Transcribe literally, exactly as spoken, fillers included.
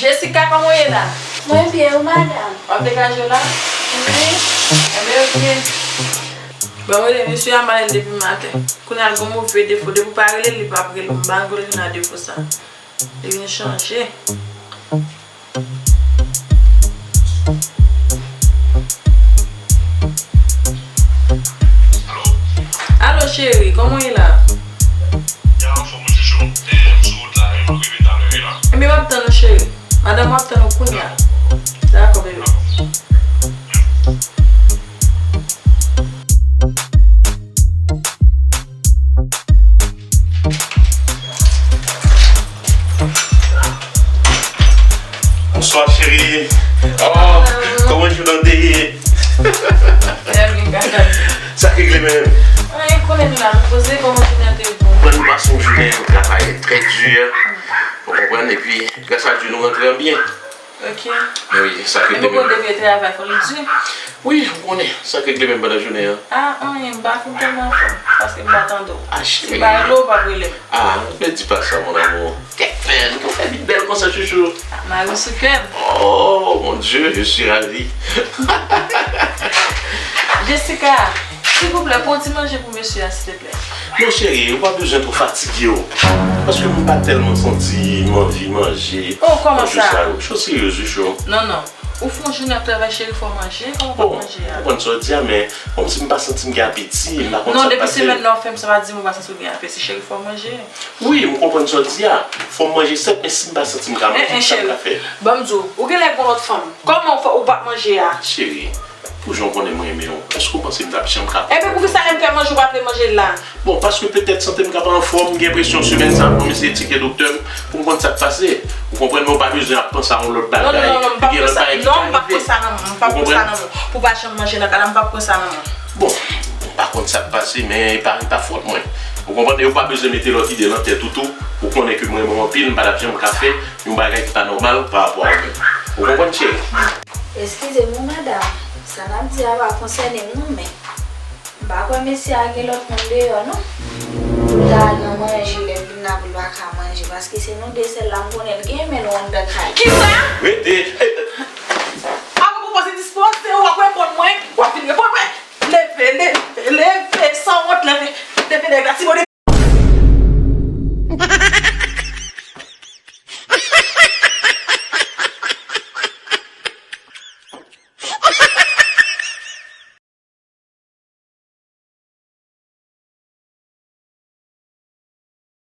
Jessica, kòman w ye la? Mwen byen, ou, madanm? W ap degaje w la? Wi. Enben, oke. Bon, m rele mesye a, m ale depi maten. Kounye a, l gon move defo. Depi w pa rele l, li p ap rele w. M pa renmen kote l gen defo sa. Li vin chanje. Alo, cheri, kòman w ye la? Ya, anfòm, wi, chouchou. E, m sou wout la, wi, m rive talè, wi, la. Ebyen, m ap tann ou, cheri. Madanm ou ap tann ou kounye a. Dakò, bebe. Bonswa, cheri. Oh, kòman jounen an te ye? Trè byen, Kaka. Sa k regle menm? Anyen, konnen nou la, nou poze, kòman jounen an te ye pou ou? Mwen, nou pase yon jounen, nou travay trè di. Ou konprann? Epi, gras a Dye, nou rantre an byen. Ok. Wi, sa k regle menm. E nou konnen depi travay fò l di. Wi, ou konnen, sa k regle menm pandan jounen an? Ah, anyen, m pa fin tèlman anfòm, paske m pa tande w. Ah, cheri. Si m pa rele w, ou p ap rele m. Ah, men di pa sa, mon amour. Kèk fè, nou fè vit bèl konsa, chouchou. Ah, mari sou kè m. Oh, mon Dieu, je suis ravi. Jessica, silvouplè, pran yon ti manje pou mesye a, silteplè. Non, cheri, ou pa bezwen twò fatige w. Paske m pa tèlman santi m anvi manje. Oh, kòman sa? Cho serye, wi, cho. Non, non. Ou fè yon jounen ap travay, cheri, fò w manje. Kòman w p ap manje a? Bon, ou konprann sa w di a, men kòmsi m pa santi m gen apeti, m pa konn sa k pase. Non, depi se mentnan w fè m sa, pa di m ou pa santi w gen apeti, cheri, fò w manje. Wi, m konprann sa w di a. Fò m manje sèt, men si m pa santi m ka manje, kisa m ka fè? Ban m di w, ou genlè gon lòt fanm. Kòman w fè ou p ap manje a? Cheri, pou jan w konnen mwen renmen w, èske w panse m t ap janm ka... Ebyen, poukisa lè m fè manje, ou pa vle manje l la? Bon, paske petèt sante m ka pa anfòm, m gen enpresyon semèn sa a pou m eseye tcheke doktè m, pou m konn sa k pase. Ou konprann, men w pa bezwen ap panse a yon lòt bagay. Non, non, non, non, m p ap pran sa. Non, m p ap pran sa nan men w. M p ap pran sa nan men w. Pou w pa janm manje nan kay la, m p ap pran sa nan men w. Bon, m pa konn sa k pase, men e pa, e pa fòt mwen. Ou konprann, e ou pa bezwen mete lòt ide nan tèt ou tou. Ou konnen ke mwen renmen w anpil, m pa t ap janm ka fè yon bagay ki pa nòmal pa rapò a ou menm. Ou konprann, cheri? Eskize m wi, madanm. Sa n ap di a pa konsène m non, men m pa kwè mesye a gen lòt moun deyò non. Pou l ta al nan manje lè l vin la pou l pa ka manje, paske se nou de sèl la m konnen l gen, men nou anndan kay. Kisa? Rete! E,